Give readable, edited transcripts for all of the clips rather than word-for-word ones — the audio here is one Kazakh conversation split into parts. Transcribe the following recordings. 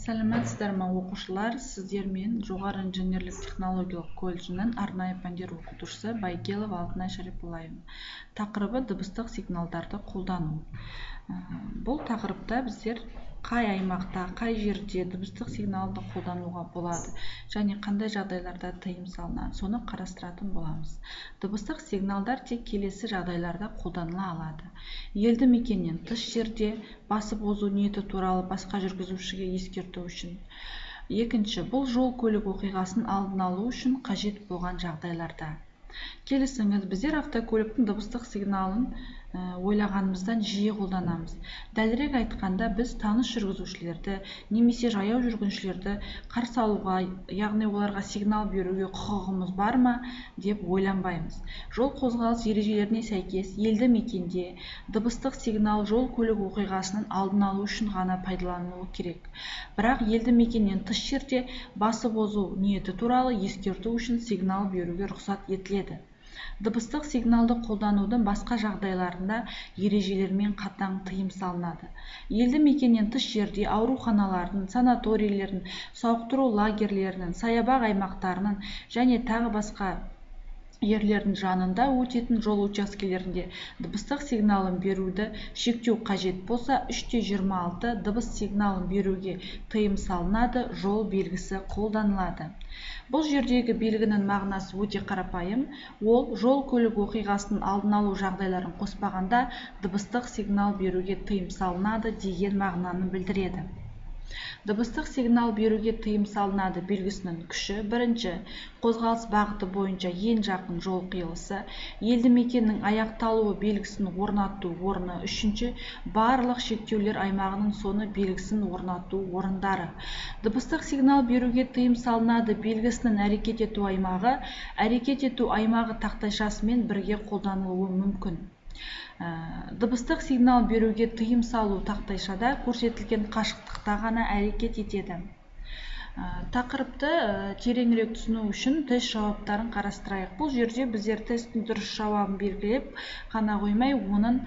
Сәлеметсіздер ме, оқушылар! Сіздермен Жоғары инженерлік технологиялық колледжінің арнайы пәндер оқытушысы Байкелова Алтынай Шарипуллаевна. Тақырыбы: дыбыстық сигналдарды қолдану. Бұл тақырыпта біздер қай аймақта, қай жерде дыбыстық сигналды қолдануға болады және қандай жағдайларда тыйым салынады, соны қарастыратын боламыз. Дыбыстық сигналдар тек келесі жағдайларда қолданыла алады: елді мекеннен тыс жерде басып озу ниеті туралы басқа жүргізушіге ескерту үшін. Екінші, бұл жол көлік оқиғасын алдын алу үшін қажет болған жағдайларда. Келісіңіз, біздер автокөліктің дыбыстық сигналын ойлағанымыздан жиі қолданамыз. Дәлірек айтқанда, біз таныс жүргізушілерді немесе жаяу жүргіншілерді қарсы алуға, яғни оларға сигнал беруге құқығымыз бар ма деп ойланбаймыз. Жол қозғалыс ережелеріне сәйкес, елді мекенде дыбыстық сигнал жол көлік оқиғасының алдын алу үшін ғана пайдаланылуы керек. Бірақ елді мекеннен тыс жерде басып озу ниеті туралы ескерту үшін сигнал беруге рұқсат етіледі. Дыбыстық сигналды қолданудың басқа жағдайларында ережелермен қатаң тыйым салынады. Елді мекеннен тыс жерде ауруханалардың, санаторийлердің, сауықтыру лагерлерінің, саябақ аймақтарының және тағы басқа жерлердің жанында өтетін жол учаскелерінде дыбыстық сигналын беруді шектеу қажет болса, 3.26 дыбыс сигналын беруге тыйым салынады жол белгісі қолданылады. Бұл жердегі белгінің мағынасы өте қарапайым. Ол жол көлік оқиғасының алдын алу жағдайларын қоспағанда дыбыстық сигнал беруге тыйым салынады деген мағынаны білдіреді. Дыбыстық сигнал беруге тыйым салынады белгісінің күші: бірінші, қозғалыс бағыты бойынша ең жақын жол қиылысы, елді мекеннің аяқталуы белгісін орнату орны; үшінші, барлық шектеулер аймағының соңы белгісін орнату орындары. Дыбыстық сигнал беруге тыйым салынады белгісінің әрекет ету аймағы әрекет ету аймағы тақтайшасымен бірге қолданылуы мүмкін. Дыбыстық сигнал беруге тыйым салу тақтайшада көрсетілген қашықтықта ғана әрекет етеді. Тақырыпты тереңірек түсіну үшін тест жауаптарын қарастырайық. Бұл жерде біздер тесттің дұрыс жауабын белгілеп қана қоймай, оның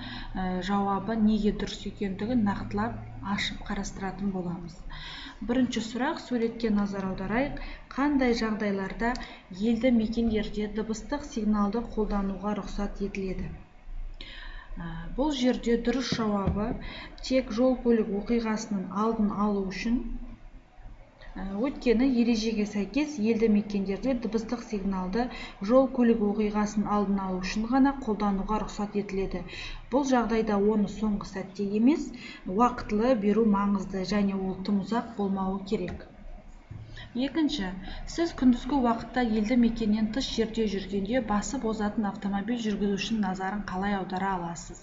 жауабы неге дұрыс екендігін нақтылап ашып қарастыратын боламыз. Бірінші сұрақ, суретке назар аударайық. Қандай жағдайларда елді мекендерде дыбыстық сигналды қолдануға рұқсат етіледі? Бұл жерде дұрыс жауабы тек жол көлік оқиғасының алдын алу үшін. Өйткені ережеге сәйкес, елді мекендерде дыбыстық сигналды жол көлік оқиғасының алдын алу үшін ғана қолдануға рұқсат етіледі. Бұл жағдайда оны соңғы сәтте емес, уақытылы беру маңызды және ол тым ұзақ болмауы керек. Екінші, сіз күндізгі уақытта елді мекеннен тыс жерде жүргенде басып озатын автомобиль жүргізушінің назарын қалай аудара аласыз?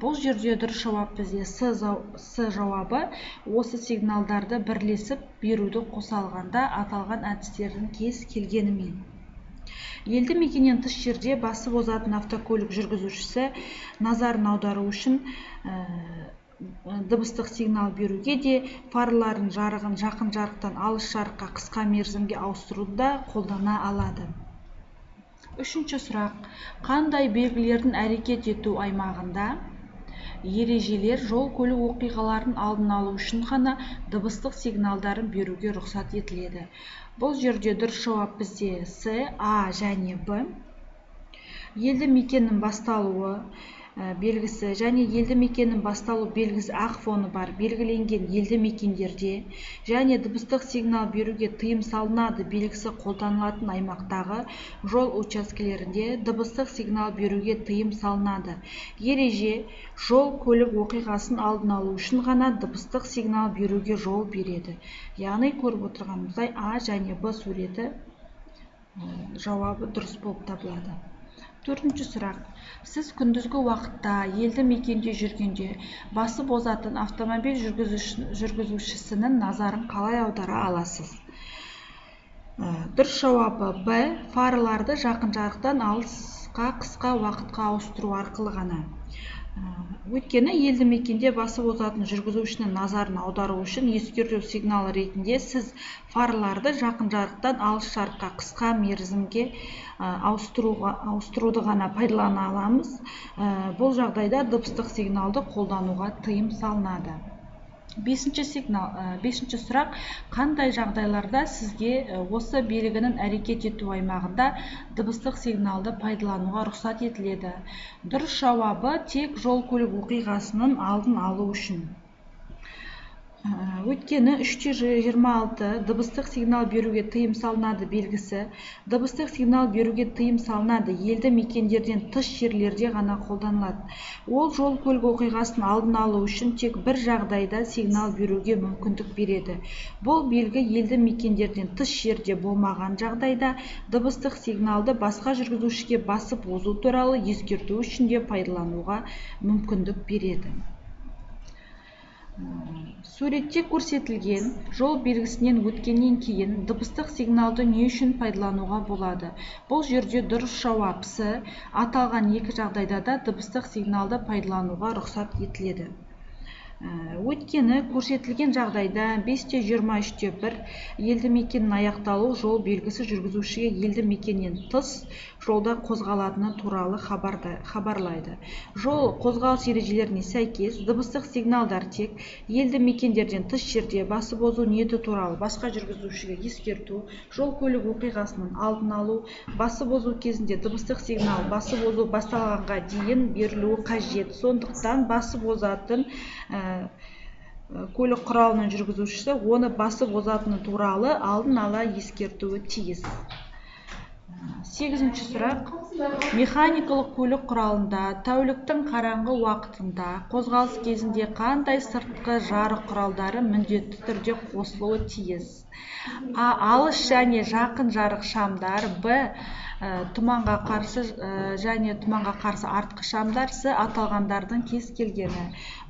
Бұл жерде дұрыс жауап бізде С жауабы. Осы сигналдарды бірлесіп беруді қоса алғанда аталған әдістердің кез келгенімен. Елді мекеннен тыс жерде басып озатын автокөлік жүргізушісі назарын аудару үшін дыбыстық сигнал беруге де, фаралардың жарығын жақын жарықтан алыс жарыққа қысқа мерзімге ауыстыруды да қолдана алады. Үшінші сұрақ. Қандай белгілердің әрекет ету аймағында ережелер жол көлік оқиғаларын алдын алу үшін ғана дыбыстық сигналдарын беруге рұқсат етіледі? Бұл жерде дұрыс жауап бізде С, А және Б. Елді мекеннің басталуы белгісі және елді мекеннің басталу белгісі ақ фоны бар белгіленген елді мекендерде және дыбыстық сигнал беруге тыйым салынады белгісі қолданылатын аймақтағы жол учаскелерінде дыбыстық сигнал беруге тыйым салынады. Ереже жол көлік оқиғасын алдын алу үшін ғана дыбыстық сигнал беруге жол береді. Яғни көріп отырғанымыздай, А және Б суреті жауабы дұрыс болып табылады. Төртінші сұрақ. Сіз күндізгі уақытта елді мекенде жүргенде басып озатын автомобиль жүргізушісінің назарын қалай аудара аласыз? Дұрыс жауабы Б. Фараларды жақын жарықтан алысқа қысқа уақытқа ауыстыру арқылы ғана. Өйткені елді мекенде басып озатын жүргізушінің назарын аудару үшін ескерту сигналы ретінде сіз фараларды жақын жарықтан алыс жарыққа қысқа мерзімге ауыстыруды ғана пайдалана аламыз. Бұл жағдайда дыбыстық сигналды қолдануға тыйым салынады. Бесінші сигнал, бесінші сұрақ: қандай жағдайларда сізге осы белгінің әрекет ету аймағында дыбыстық сигналды пайдалануға рұқсат етіледі? Дұрыс жауабы: тек жол көлік оқиғасының алдын алу үшін. Өйткені 3.26 дыбыстық сигнал беруге тыйым салынады белгісі дыбыстық сигнал беруге тыйым салынады елді мекендерден тыс жерлерде ғана қолданылады. Ол жол көлік оқиғасының алдын алу үшін тек бір жағдайда сигнал беруге мүмкіндік береді. Бұл белгі елді мекендерден тыс жерде болмаған жағдайда дыбыстық сигналды басқа жүргізушіге басып озу туралы ескерту үшін де пайдалануға мүмкіндік береді. Суретте көрсетілген жол белгісінен өткеннен кейін дыбыстық сигналды не үшін пайдалануға болады? Бұл жерде дұрыс жауап С. Аталған екі жағдайда да дыбыстық сигналды пайдалануға рұқсат етіледі. Өйткені көрсетілген жағдайда 5.23.1 елді мекеннің аяқталуы жол белгісі жүргізушіге елді мекеннен тыс жолда қозғалатыны туралы хабарлайды. Жол қозғалыс ережелеріне сәйкес, дыбыстық сигналдар тек елді мекендерден тыс жерде басып озу ниеті туралы басқа жүргізушіге ескерту, жол көлік оқиғасының алдын алу, басып озу кезінде дыбыстық сигнал басып озу басталғанға дейін берілуі қажет. Сондықтан басып озатын көлік құралының жүргізушісі оны басып озатыны туралы алдын ала ескертуі тиіс. Сегізінші сұрақ: механикалық көлік құралында тәуліктің қараңғы уақытында қозғалыс кезінде қандай сыртқы жарық құралдары міндетті түрде қосылуы тиіс? А, алыс және жақын жарық шамдар, Б, тұманға қарсы және тұманға қарсы артқы шамдар, С, аталғандардың кез келгені.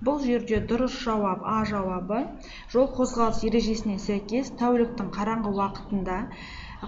Бұл жерде дұрыс жауап А жауабы. Жол қозғалыс ережесіне сәйкес, тәуліктің қараңғы уақытында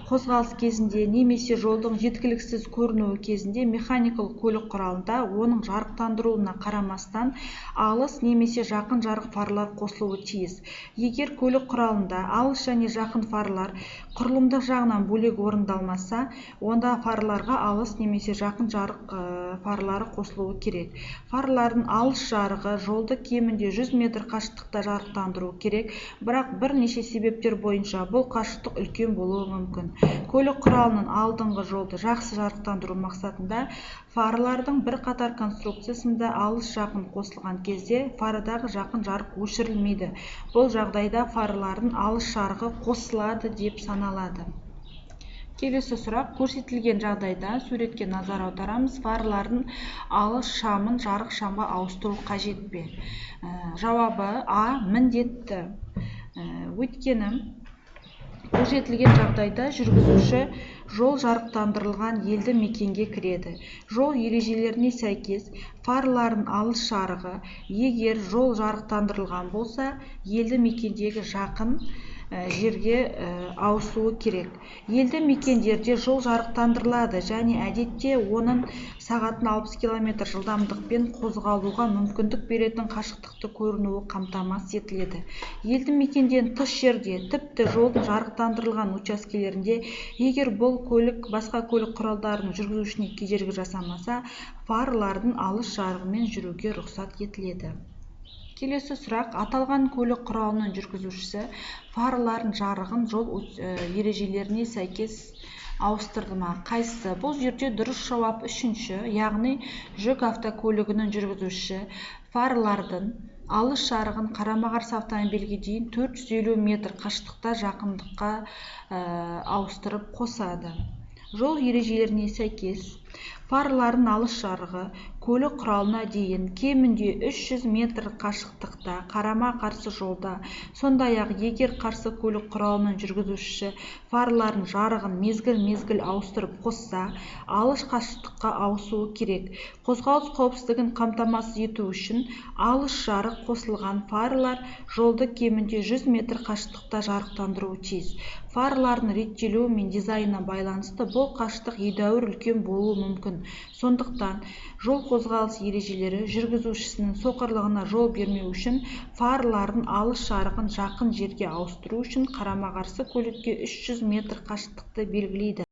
қозғалыс кезінде немесе жолдың жеткіліксіз көрінуі кезінде механикалық көлік құралында оның жарықтандырылуына қарамастан алыс немесе жақын жарық фарлар қосылуы тиіс. Егер көлік құралында алыс және жақын фарлар құрылымдық жағынан бөлек орындалмаса, онда фарларға алыс немесе жақын жарық фарлары қосылуы керек. Фарлардың алыс жарығы жолды кемінде 100 метр қашықтықта жарықтандыруы керек, бірақ бірнеше себептер бойынша бұл қашықтық үлкен болуы мүмкін. Көлік құралының алдыңғы жолды жақсы жарықтандыру мақсатында фарлардың бірқатар конструкциясында алыс жақын қосылған кезде фарадағы жақын жарық өшірілмейді. Бұл жағдайда фарлардың алыс жарығы қосылады деп саналады. Келесі сұрақ: көрсетілген жағдайда суретке назар аударамыз. Фарлардың алыс шамын жарық шамға ауыстыру қажет пе? Жауабы А, міндетті. Өйткені көрсетілген жағдайда жүргізуші жол жарықтандырылған елді мекенге кіреді. Жол ережелеріне сәйкес, фарлардың алыс жарығы, егер жол жарықтандырылған болса, елді мекендегі жақын жерге ауысуы керек. Елді мекендерде жол жарықтандырылады және әдетте оның сағатына 60 км жылдамдықпен қозғалуға мүмкіндік беретін қашықтықты көрінуі қамтамасыз етіледі. Елді мекенден тыс жерде, тіпті жолдың жарықтандырылған учаскелерінде, егер бұл көлік басқа көлік құралдарының жүргізушісіне кедергі жасамаса, фарлардың алыс жарығымен жүруге рұқсат етіледі. Келесі сұрақ: аталған көлік құралының жүргізушісі фарлардың жарығын жол ережелеріне сәйкес ауыстырды ма? Қайсысы? Бұл жерде дұрыс жауап үшінші, яғни жүк автокөлігінің жүргізушісі фарлардың алыс жарығын қарама-қарсы автомобильге дейін 450 метр қашықтықта жақындыққа ауыстырып қосады. Жол ережелеріне сәйкес, фарлардың алыс жарығы көлік құралына дейін кемінде 300 метр қашықтықта қарама-қарсы жолда, сондай-ақ егер қарсы көлік құралының жүргізушісі фарлардың жарығын мезгіл-мезгіл ауыстырып қосса, алыс қашықтыққа ауысуы керек. Қозғалыс қауіпсіздігін қамтамасыз ету үшін алыс жарық қосылған фарлар жолды кемінде 100 метр қашықтықта жарықтандыруы тиіс. Фарлардың реттелуі мен дизайнына байланысты бұл қашықтық едәуір үлкен болуы мүмкін. Сондықтан жол қозғалыс ережелері жүргізушісінің соқырлығына жол бермеу үшін фарлардың алыс жарығын жақын жерге ауыстыру үшін қарама-қарсы көлікке 300 метр қашықтықты белгілейді.